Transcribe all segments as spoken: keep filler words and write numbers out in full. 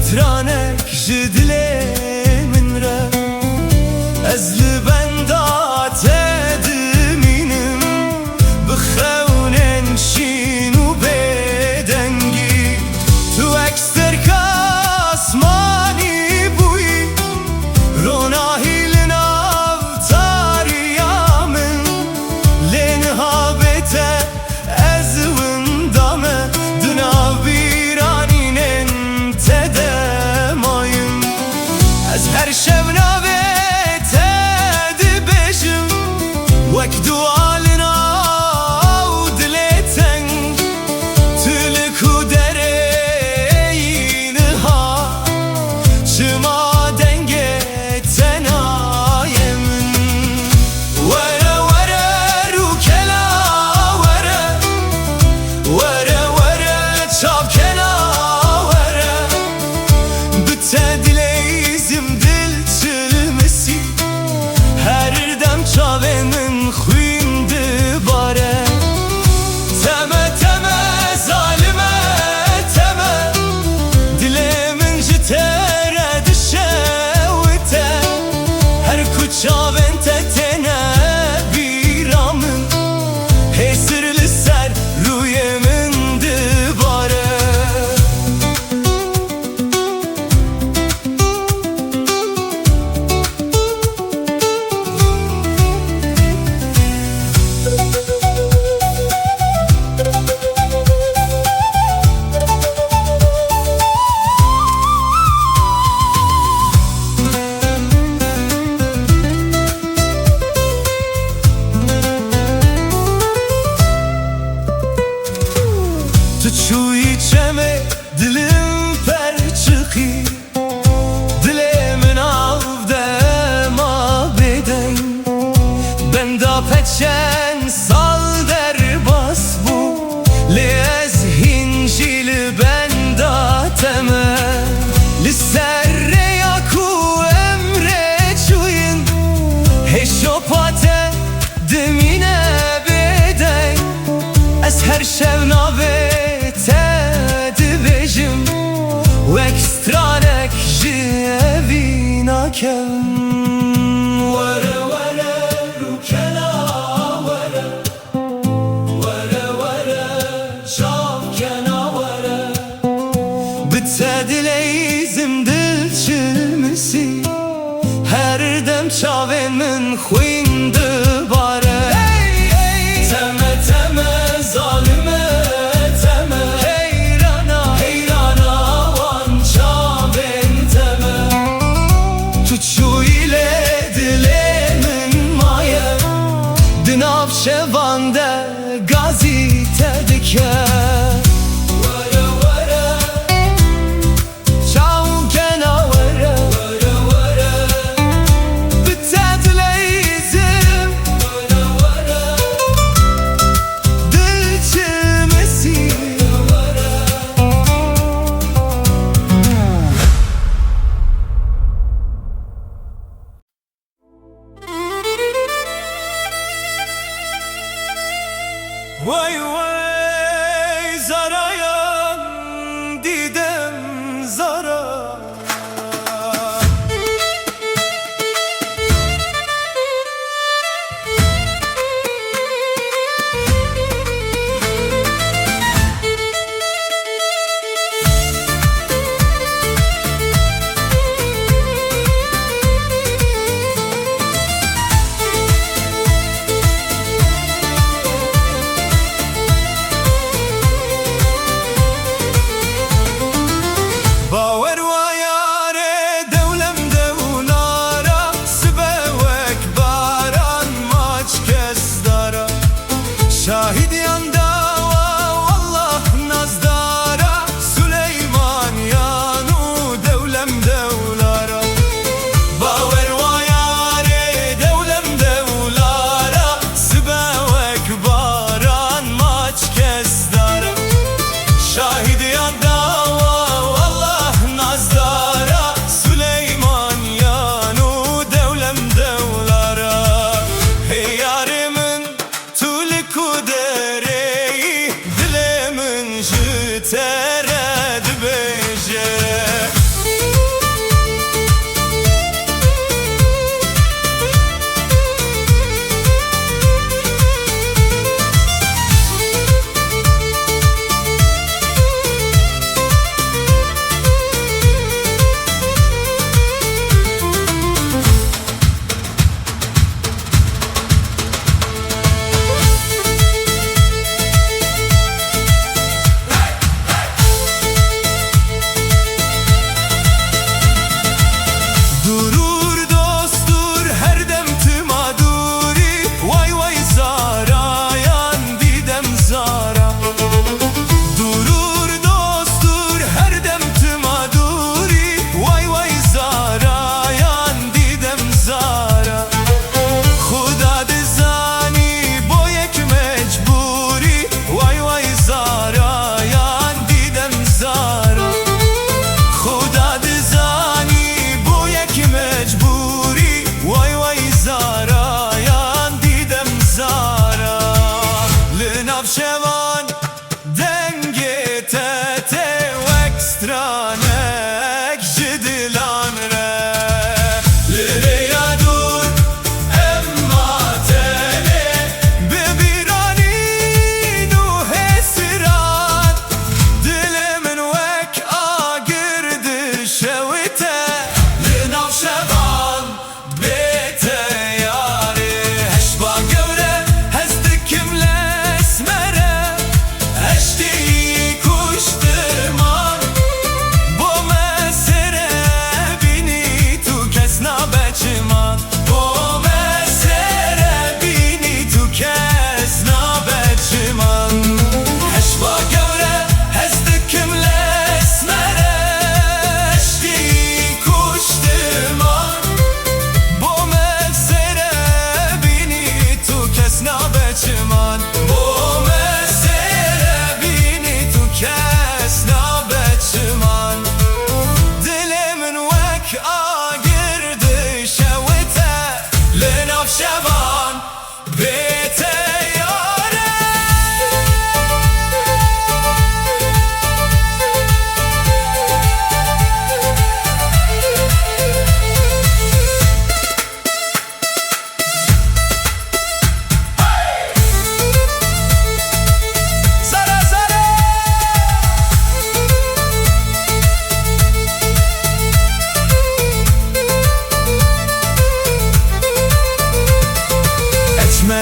Stranek ji dilê min re, ez li benda te dimînim, bi xewnên şîn û bêdengî. Tu wek serka asmanî bûyî, ronahî li nav tariya min, lê niha bê te ez winda me, di nav bîranînên te de mayim. Ez her şev navê te dibêjim, wek dua li nav dilê teng. Tu li ku derê yî niha, çima dengê tenayê min? Were, were, rûkela, were. Were, were, çavkena, were. Bi te dileyzim dil çilmisî, her dem çavên min xwîn dibare. Teme, teme, zalime, teme, dilê min ji te re dişewite. Her ku çavên te têne bîra min, hêsir li ser rûyê min dibare. Tu çûyî çemê, dilim perçiqî, dilê min av de ma bêdeng. Benda pê çend sal derbas bû, lê ez hîn jî li benda te me. Li ser rêya ku em rê çûyîn, hêşopa te dimîne bêdeng. Ez her şev navê te dibêjim, wek stranek ji evîna kevim. Were, were, rûkela, were. Were, were, çavkena, were. Bi te dileyzim dil çilmisî, her dem çavên min xwîn dibare. Hey, hey. Teme, teme, zalime, teme. Heyrana, heyrana, wan çavên teme. Tu çûyî lê dilê min maye, di nav şevan de gazî te dike. Were, were. Çaw kena were. Were, were. Bi te dileyzim. Were, were. Dil çilmisî. Were, were. Wey wey zarayan dîdem zara.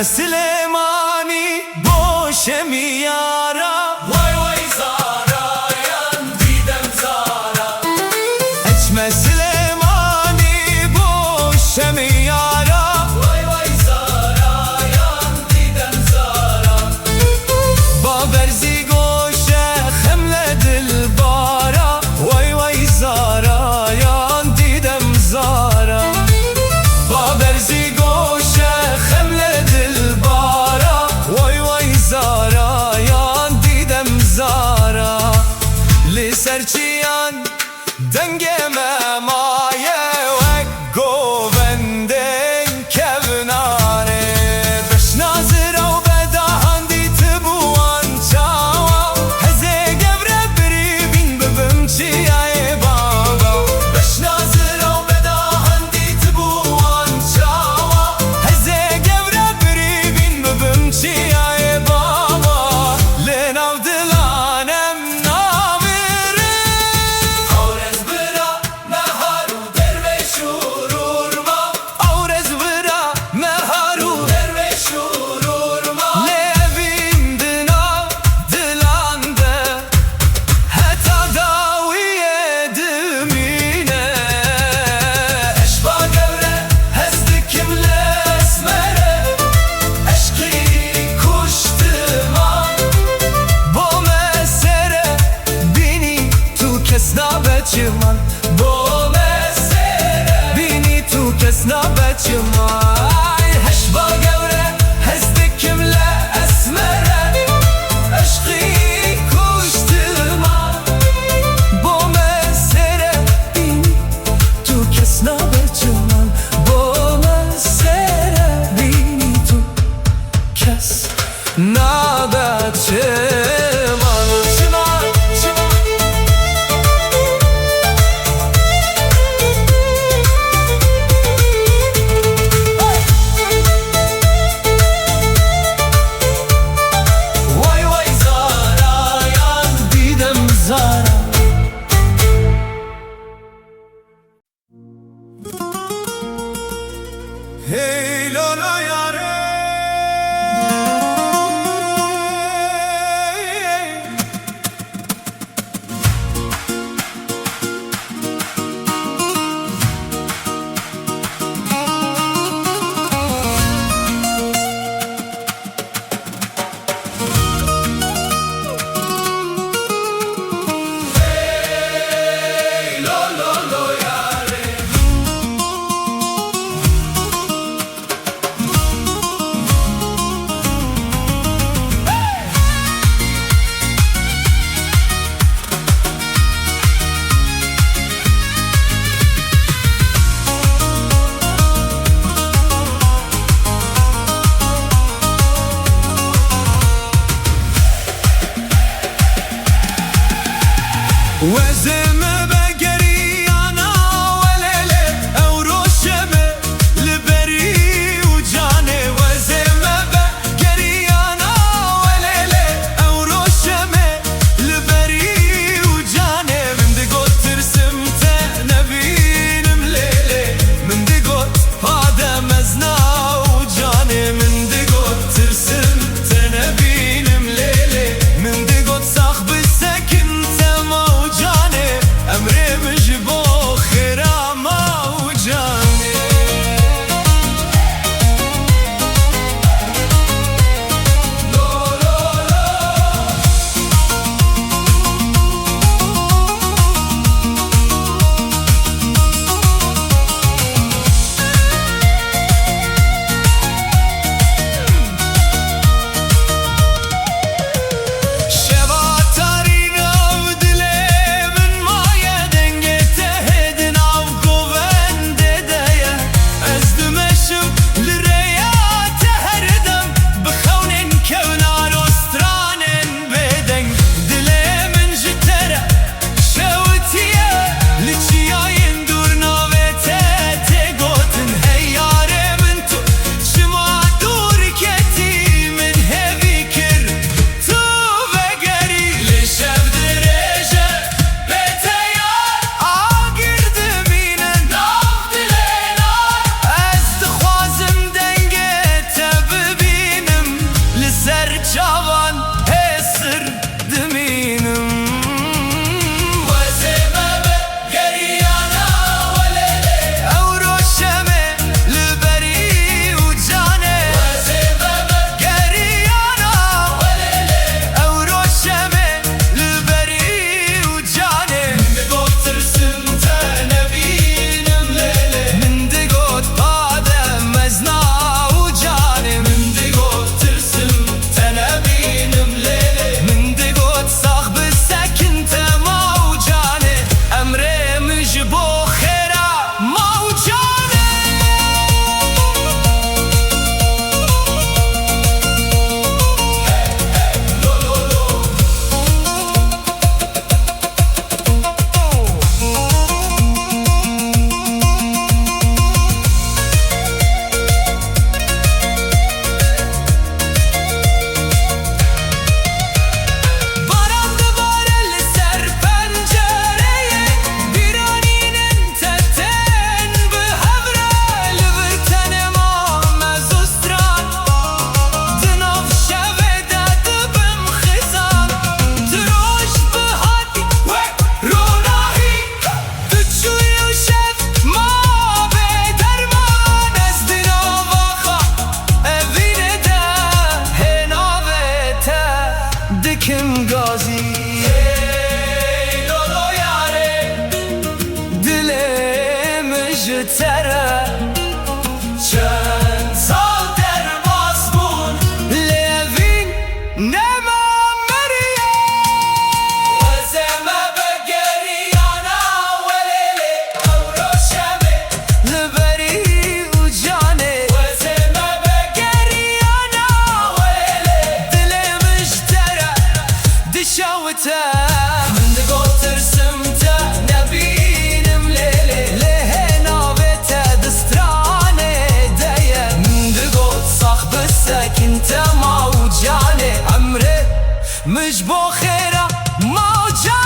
Silêmanî bo şemiyara. Way way zarayan dîdem zara. Eçme Silêmanî bo şemiyara. Way way zarayan dîdem zara. Baberzî goşe xemle dilbara. Way way zarayan dîdem zara. Baberzî goşe xemle dilbara. Way way zarayan dîdem zara. Li ser çiyan dengê me maye wek govendên kevnanê. Beşna zira û bedahan dîtibû wan çawa. Hezê gewre birî bîn bibim çiyayê baba. Beşna zira û bedahan dîtibû wan çawa. Hezê gewre birî bîn bibim çiyayê baba. Li nav dilan em namirin. Ewrez bira mehar û dervêş û rûrma. Ewrez bira mehar û dervêş û rûrma. Lê evîn di nav dilan de heta dawiyê dimîne. Eşba gewre hez dikim li esmere. Eşqî kuştiman. Bo me sere bînî tu kes nabe çiman. Bo me sere bînî tu kes nabe çiman. Eşba gewre hez dikim li esmere. Eşqî kuştiman. Bo me sere bînî tu kes nabe çiman. Bo me sere bînî tu kes nabe çiman. Çiman, çiman. Hey! Way way zarayan dîdem zara. Hey lolo yare. Wezê me be geriyana welêlê, ew roşe me li berî û canê. Wezê me be geriyana welêlê, ew roşe me li berî û canê. Min digot tirsim te nebînim lêlê. Min digot pade mezna û canê. Min digot tirsim te nebînim lêlê. Min digot sax bisekin tema û canê. Tekin te ma û canê emrê min ji bo xêra ma û canê.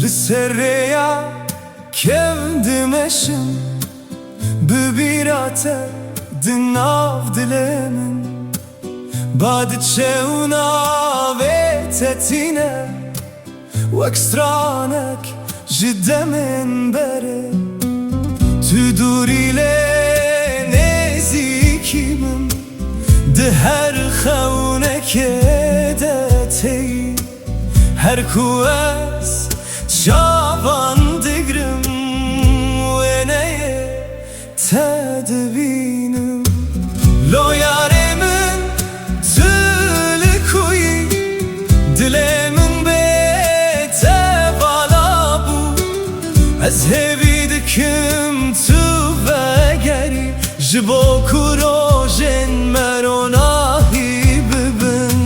Li ser rêya kev dimeşim, bi bîra te di nav dilê min. Ba diçe û navê te tîne, wek stranek ji demên berê. Tu dûrî lê nêzîkî min, di her xewnekê de teyî. Her ku ez çavan digrim, wêneyê te dibînim. Lo yarê min, tu li ku yî? Dilê min bê te vala bû. Ez hêvî dikim tu vegerî, ji bo ku rojên me ronahî bibin.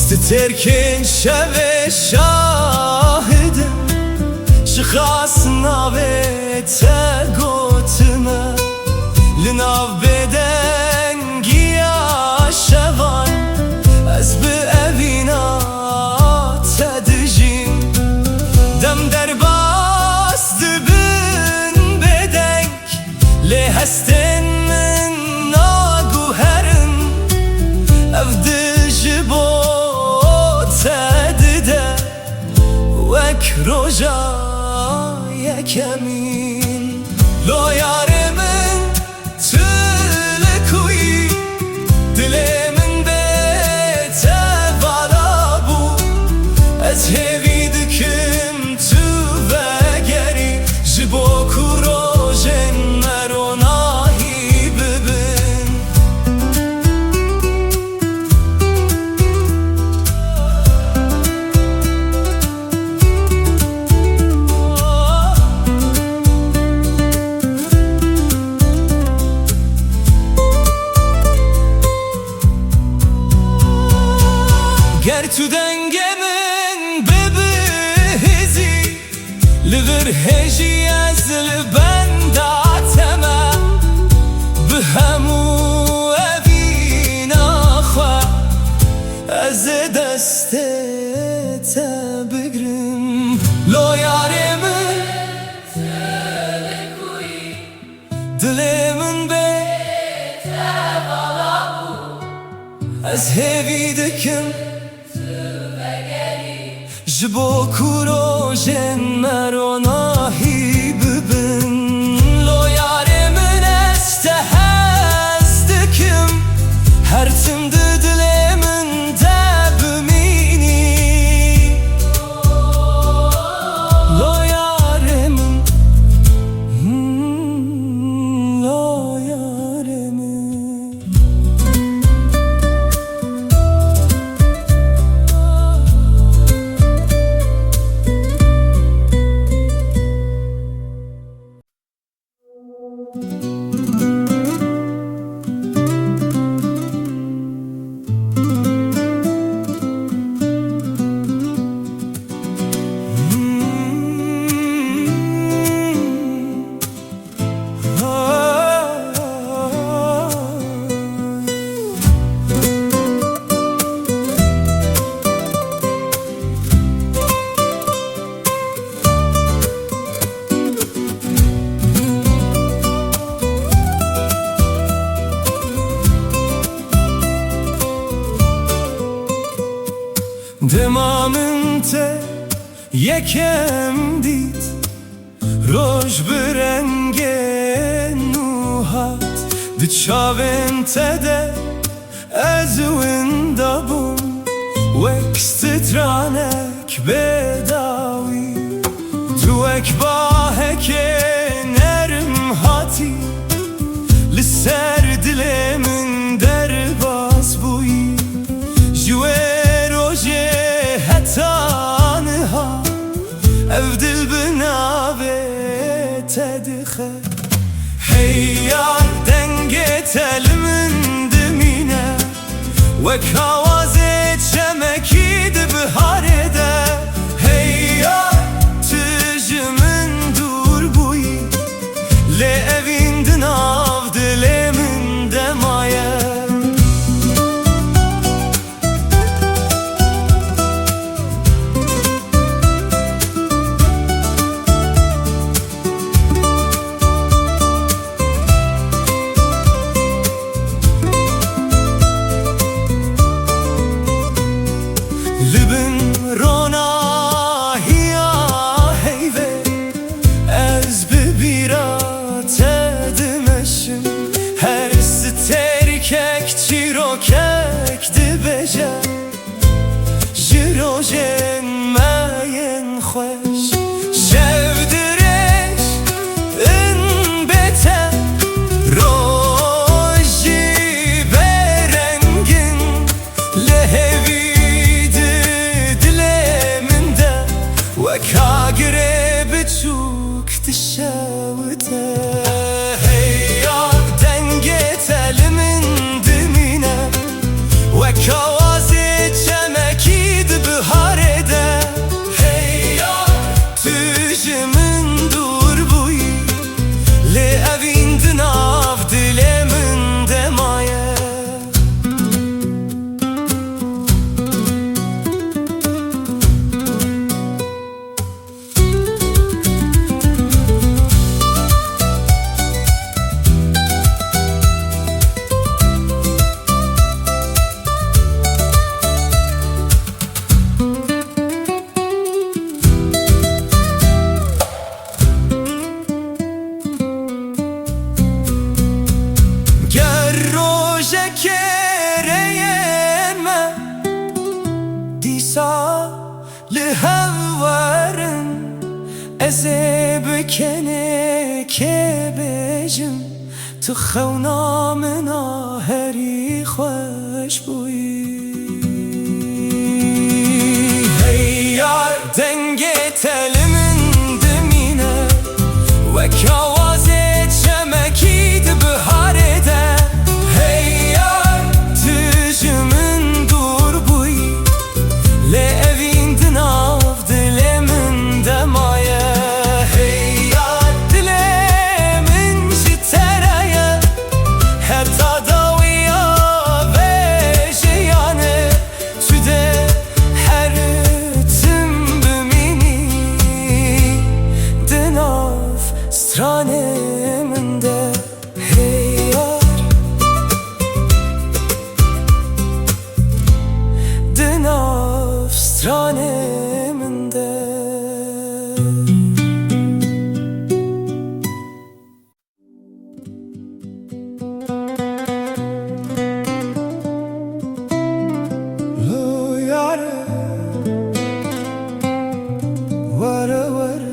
Stêrkên şevê şahid in, çiqas navê te gotime. Li nav bêdengiya şevan ez bi evîna te dijîm. Dem derbas dibin bêdeng, lê hestên min naguherin. Ev dij ji bo te dide wek roja yekemîn. Lo yarê min, tu li ku yî? Dilê min bê te vala bû. Ez hêvî dikim tu vegerî, ji bo ku rojên me ronahî bibin. Ger tu dengê min bibihîzî, li vir hêjî ez li benda te me. Bi hemû evîna xwe ez ê destê te bigrim. Lo yarê min, dilê min bê te vala bû. Ez hêvî dikim ji bo ku rojên me ronahî bibin. Lo yarê min, ez te hez dikim, her tim di dilê min de bimînî. Lo yarê min, hmm, lo yarê min. Dema min te yekem dît, roj bi rengê nû hat, di çavên te de ez winda bûm, wek stranek bêdawî. Tu wek bahekê nerm hatî, li ser dilê min derbas bûyî. Ji wê rojê heta niha ev dil bi navê te dixe. Hey yar, dengê te li min dimîne, wek awazê çemekî di biharê de. Hey yar, tu ji min dûr bûyî, lê evîn di nav dilê min de maye. Li bin ronahiya heyvê ez bi bîra te dimeşim. Her stêrkek çîrokek dibêje, ji rojên me yên xweş. Şev dirêj in bê te, roj jî bêrengin, li hêvî di dilê min de, wek agirê biçûk dişewite. Hey yar, dengê te li min dimîne, wek awazê çemekî di biharê de. Hey yar, tu ji min dûr bûyî, lê evîn di nav dilê min de maye. Ger rojekê rêyên me dîsa li hev werin, ez ê bi kenekê bêjim, tu xewna min a herî xweş bûyî. Hey yar, dengê te li min dimîne, wek awazê çemekî di biharê de. Hey yar, tu ji min dûr bûyî, lê evîn di nav dilê min de maye. Hey yar, dilê min ji te re ye, heta dawiya vê jiyanê. Tu dê her tim bimînî di nav stranê min de, hey yar. Di nav stranê min de. Lo yare, were were.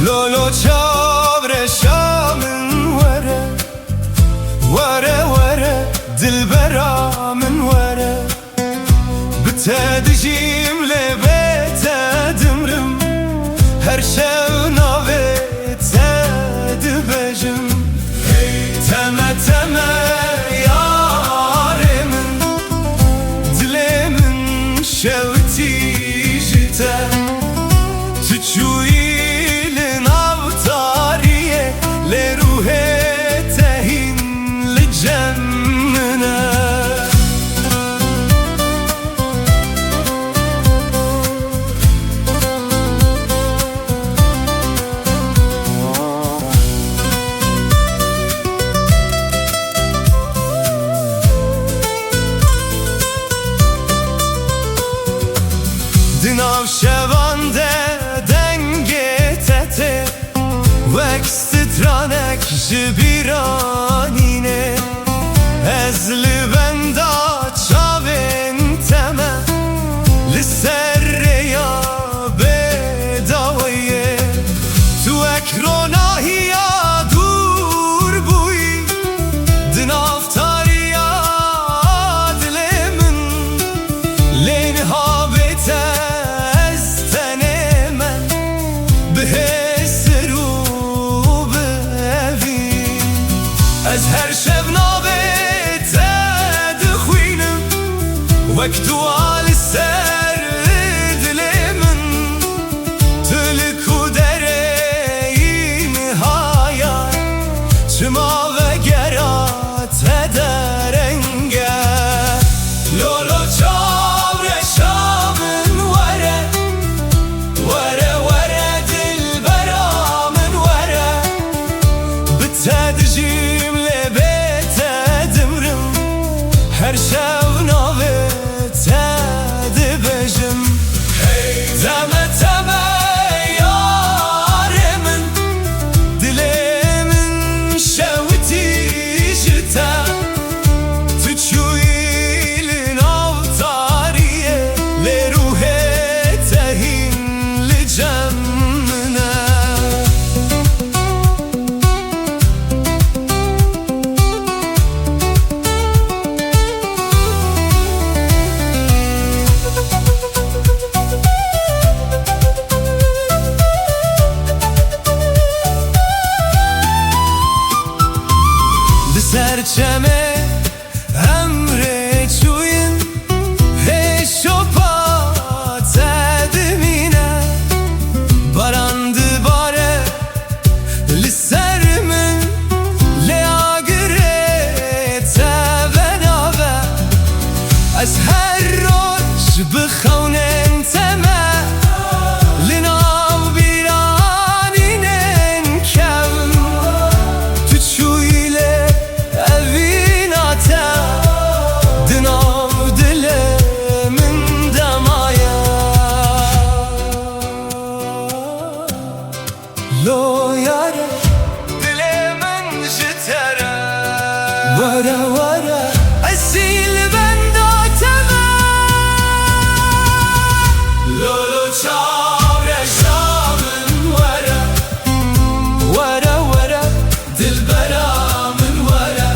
Lolo çavreşa min were, were were dilbera min were. Bi te dijîm lê bê te dimrim, her şev navê te dibêjim. Hey teme teme yarê min, dilê min şewitî ji te. Ji bîra nîne ez li benda çavên te me, li ser rêya bê daweyê. Tu wek ronahiya dûr bûyî, di nav tariya dilê min. Lê niha bê te ez tenê me, bi hêsir û bi evî. Ez her şev navê te dixwînim, wek dua li ser dilê min. Tu li ku derê yî niha yar, çima vegera te dereng e. Lolo çavreşa min were, were, were dilbera min were. Bi te dijîm lê bê te dimrim, her şev navê te dibêjim. Hey teme teme yarê min, dilê min şewitî ji te. Tu çûyî li nav tariyê, lê ruhê te hîn li cem min e. Li ser çemê em rê çûyin, hê şopa te dimîne. Baran dibare li ser min, lê agirê te venabe. Ez her roj bi xewnên te me, li nav bîranînên kevim. Tu çûyî lê evîna te di nav dilê min de maye. Lo yare, dilê min ji te re. Were, were, ez jî li benda te me. Lo, lo, çavreşa min were. Were, were, dilbera min were.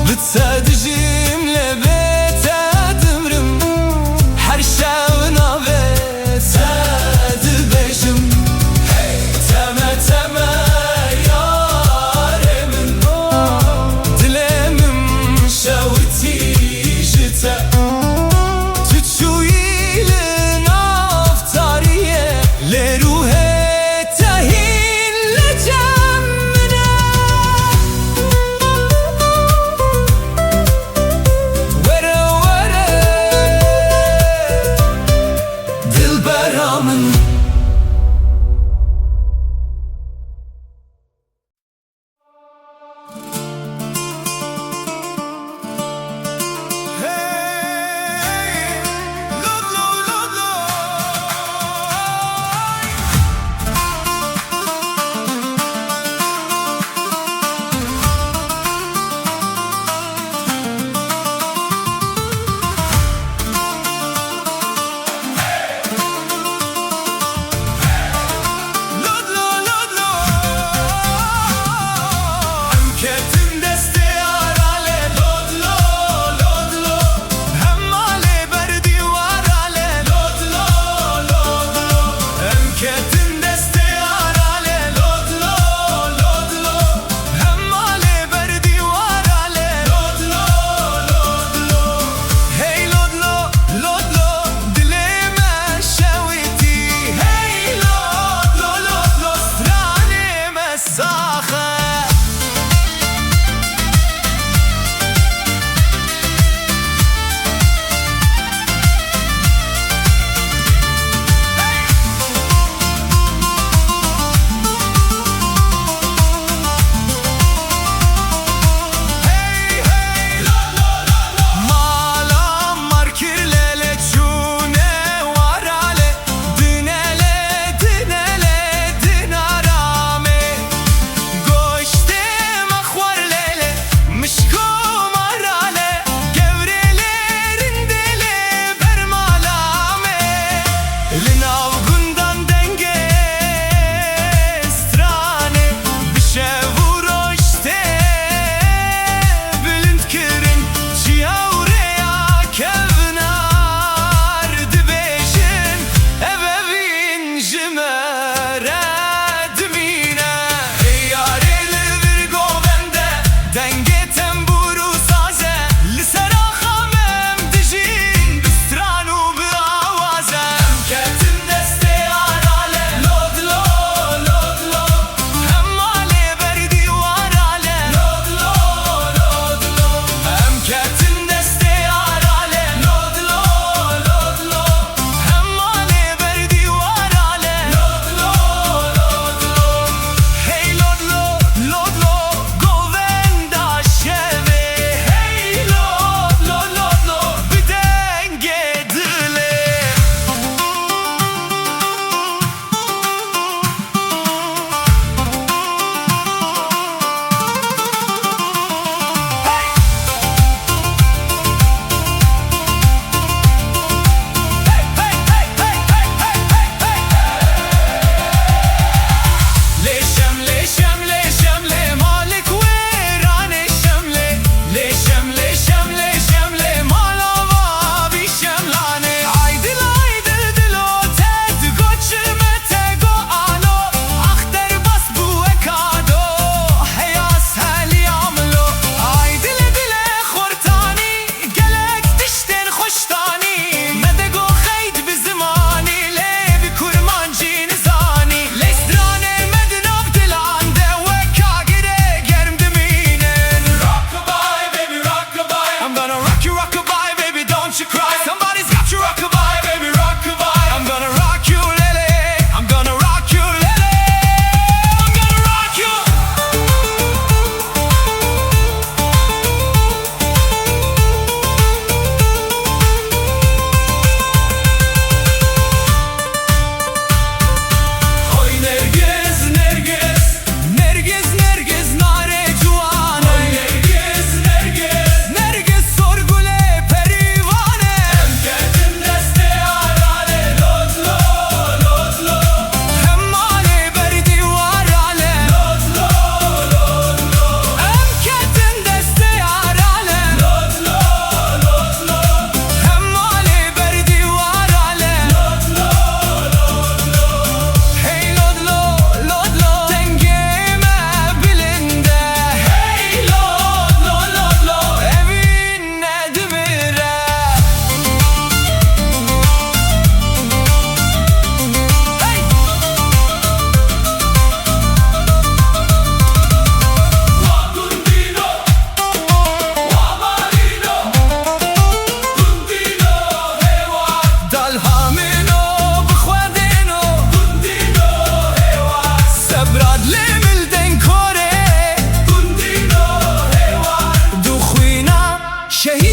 Bi te dijîm lê bê te dimrim. Her şev navê te dibêjim. Hey, teme teme yarê min. Dilê min şewit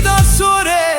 da sore